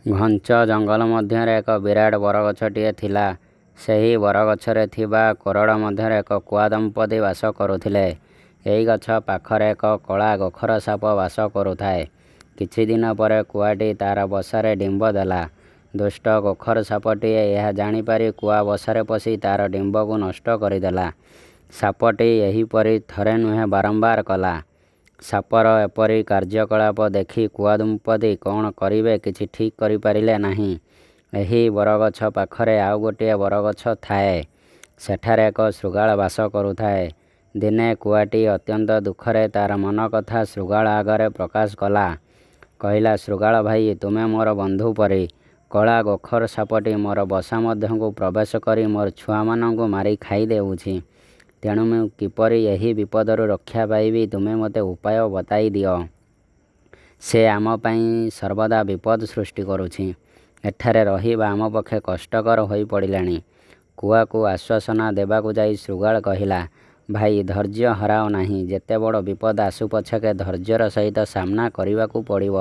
ଘଞ୍ଚ ଜଙ୍ଗଲ ମଧ୍ୟରେ ଏକ ବିରାଟ ବରଗଛଟିଏ ଥିଲା। ସେହି ବରଗଛରେ ଥିବା କୋରଡ଼ ମଧ୍ୟରେ ଏକ କୁଆ ଦମ୍ପତି ବାସ କରୁଥିଲେ। ଏହି ଗଛ ପାଖରେ ଏକ କଳା ଗୋଖର ସାପ ବାସ କରୁଥାଏ। କିଛିଦିନ ପରେ କୁଆଟି ତା'ର ବସାରେ ଡିମ୍ବ ଦେଲା। ଦୁଷ୍ଟ ଗୋଖର ସାପଟିଏ ଏହା ଜାଣିପାରି କୁଆ ବସାରେ ପଶି ତା'ର ଡିମ୍ବକୁ ନଷ୍ଟ କରିଦେଲା। ସାପଟି ଏହିପରି ଥରେ ନୁହେଁ ବାରମ୍ବାର କଲା। ସାପର ଏପରି କାର୍ଯ୍ୟକଳାପ ଦେଖି କୁଆ ଦମ୍ପତି କ'ଣ କରିବେ କିଛି ଠିକ୍ କରିପାରିଲେ ନାହିଁ। ଏହି ବରଗଛ ପାଖରେ ଆଉ ଗୋଟିଏ ବରଗଛ ଥାଏ। ସେଠାରେ ଏକ ଶୃଗାଳ ବାସ କରୁଥାଏ। ଦିନେ କୁଆଟି ଅତ୍ୟନ୍ତ ଦୁଃଖରେ ତା'ର ମନକଥା ଶୃଗାଳ ଆଗରେ ପ୍ରକାଶ କଲା। କହିଲା, "ଶୃଗାଳ ଭାଇ, ତୁମେ ମୋର ବନ୍ଧୁ ପରି। କଳା ଗୋଖର ସାପଟି ମୋର ବସା ମଧ୍ୟକୁ ପ୍ରବେଶ କରି ମୋର ଛୁଆମାନଙ୍କୁ ମାରି ଖାଇଦେଉଛି। ତେଣୁ ମୁଁ କିପରି ଏହି ବିପଦରୁ ରକ୍ଷା ପାଇବି ତୁମେ ମୋତେ ଉପାୟ ବତାଇ ଦିଅ। ସେ ଆମ ପାଇଁ ସର୍ବଦା ବିପଦ ସୃଷ୍ଟି କରୁଛି। ଏଠାରେ ରହିବା ଆମ ପକ୍ଷେ କଷ୍ଟକର ହୋଇପଡ଼ିଲାଣି। " କୁଆକୁ ଆଶ୍ୱାସନା ଦେବାକୁ ଯାଇ ଶୃଗାଳ କହିଲା, "ଭାଇ, ଧୈର୍ଯ୍ୟ ହରାଅ ନାହିଁ। ଯେତେବଡ଼ ବିପଦ ଆସୁ ପଛକେ ଧୈର୍ଯ୍ୟର ସହିତ ସାମ୍ନା କରିବାକୁ ପଡ଼ିବ।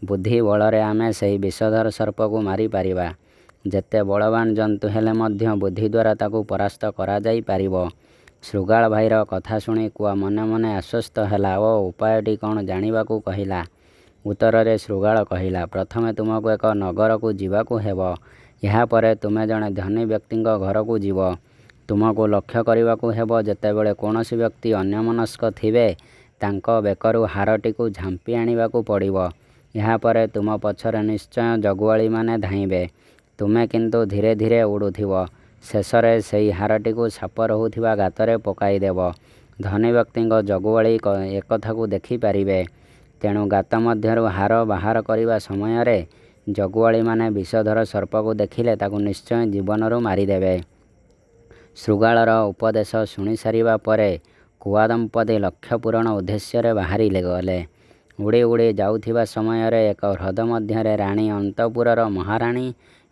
ବୁଦ୍ଧି ବଳରେ ଆମେ ସେହି ବିଷଧର ସର୍ପକୁ ମାରିପାରିବା। ଯେତେ ବଳବାନ୍ ଜନ୍ତୁ ହେଲେ ମଧ୍ୟ ବୁଦ୍ଧିଦ୍ୱାରା ତାକୁ ପରାସ୍ତ କରାଯାଇପାରିବ। " ଶୃଗାଳ ଭାଇର କଥା ଶୁଣି କୁଆ ମନେ ମନେ ଆଶ୍ୱସ୍ତ ହେଲା ଓ ଉପାୟଟି କ'ଣ ଜାଣିବାକୁ କହିଲା। ଉତ୍ତରରେ ଶୃଗାଳ କହିଲା, "ପ୍ରଥମେ ତୁମକୁ ଏକ ନଗରକୁ ଯିବାକୁ ହେବ। ଏହାପରେ ତୁମେ ଜଣେ ଧନୀ ବ୍ୟକ୍ତିଙ୍କ ଘରକୁ ଯିବ। ତୁମକୁ ଲକ୍ଷ୍ୟ କରିବାକୁ ହେବ ଯେତେବେଳେ କୌଣସି ବ୍ୟକ୍ତି ଅନ୍ୟମନସ୍କ ଥିବେ ତାଙ୍କ ବେକରୁ ହାରଟିକୁ ଝାମ୍ପି ଆଣିବାକୁ ପଡ଼ିବ। ଏହାପରେ ତୁମ ପଛରେ ନିଶ୍ଚୟ ଜଗୁଆଳିମାନେ ଧାଇଁବେ। ତୁମେ କିନ୍ତୁ ଧୀରେ ଧୀରେ ଉଡ଼ୁଥିବ। ଶେଷରେ ସେହି ହାରଟିକୁ ସାପ ରହୁଥିବା ଗାତରେ ପକାଇଦେବ। ଧନୀ ବ୍ୟକ୍ତିଙ୍କ ଜଗୁଆଳି ଏକଥାକୁ ଦେଖିପାରିବେ। ତେଣୁ ଗାତ ମଧ୍ୟରୁ ହାର ବାହାର କରିବା ସମୟରେ ଜଗୁଆଳିମାନେ ବିଷଧର ସର୍ପକୁ ଦେଖିଲେ ତାକୁ ନିଶ୍ଚୟ ଜୀବନରୁ ମାରିଦେବେ। " ଶୃଗାଳର ଉପଦେଶ ଶୁଣିସାରିବା ପରେ କୁଆ ଦମ୍ପତି ଲକ୍ଷ୍ୟ ପୂରଣ ଉଦ୍ଦେଶ୍ୟରେ ବାହାରିଗଲେ। ଉଡ଼ି ଉଡ଼ି ଯାଉଥିବା ସମୟରେ ଏକ ହ୍ରଦ ମଧ୍ୟରେ ରାଣୀ ଅନ୍ତଃପୁରର ମହାରାଣୀ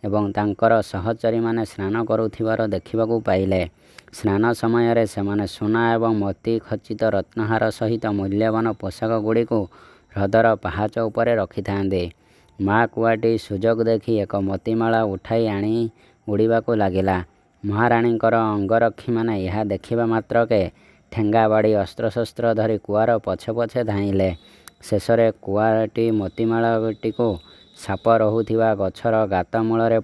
ଏବଂ ତାଙ୍କର ସହଚରୀମାନେ ସ୍ନାନ କରୁଥିବାର ଦେଖିବାକୁ ପାଇଲେ। ସ୍ନାନ ସମୟରେ ସେମାନେ ସୁନା ଏବଂ ମୋତି ଖଚିତ ରତ୍ନହାର ସହିତ ମୂଲ୍ୟବାନ ପୋଷାକଗୁଡ଼ିକୁ ହ୍ରଦର ପାହାଚ ଉପରେ ରଖିଥାନ୍ତି। ମା କୁଆଟି ସୁଯୋଗ ଦେଖି ଏକ ମୋତିମାଳା ଉଠାଇ ଆଣି ଉଡ଼ିବାକୁ ଲାଗିଲା। ମହାରାଣୀଙ୍କର ଅଙ୍ଗରକ୍ଷୀମାନେ ଏହା ଦେଖିବା ମାତ୍ରକେ ଠେଙ୍ଗା, ବାଡ଼ି, ଅସ୍ତ୍ରଶସ୍ତ୍ର ଧରି କୁଆର ପଛେ ପଛେ ଧାଇଁଲେ। ଶେଷରେ କୁଆଟି ମୋତିମାଳାଟିକୁ ସାପ ରହୁଥିବା ଗଛର ଗାତ ମୂଳରେ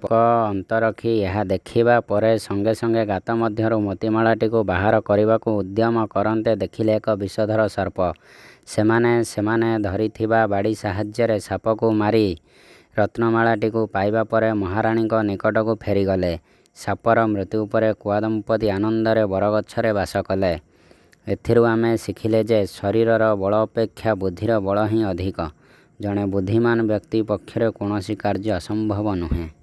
ଅନ୍ତରକ୍ଷୀ ଏହା ଦେଖିବା ପରେ ସଙ୍ଗେ ସଙ୍ଗେ ଗାତ ମଧ୍ୟରୁ ମୋତିମାଳାଟିକୁ ବାହାର କରିବାକୁ ଉଦ୍ୟମ କରନ୍ତେ ଦେଖିଲେ ଏକ ବିଷଧର ସର୍ପ। ସେମାନେ ସେମାନେ ଧରିଥିବା ବାଡ଼ି ସାହାଯ୍ୟରେ ସାପକୁ ମାରି ରତ୍ନମାଳାଟିକୁ ପାଇବା ପରେ ମହାରାଣୀଙ୍କ ନିକଟକୁ ଫେରିଗଲେ। ସାପର ମୃତ୍ୟୁ ପରେ କୁଆ ଦମ୍ପତି ଆନନ୍ଦରେ ବରଗଛରେ ବାସ କଲେ। ଏଥିରୁ ଆମେ ଶିଖିଲେ ଯେ ଶରୀରର ବଳ ଅପେକ୍ଷା ବୁଦ୍ଧିର ବଳ ହିଁ ଅଧିକ। ଜଣେ ବୁଦ୍ଧିମାନ୍ ବ୍ୟକ୍ତି ପକ୍ଷରେ କୌଣସି କାର୍ଯ୍ୟ ଅସମ୍ଭବ ନୁହେଁ।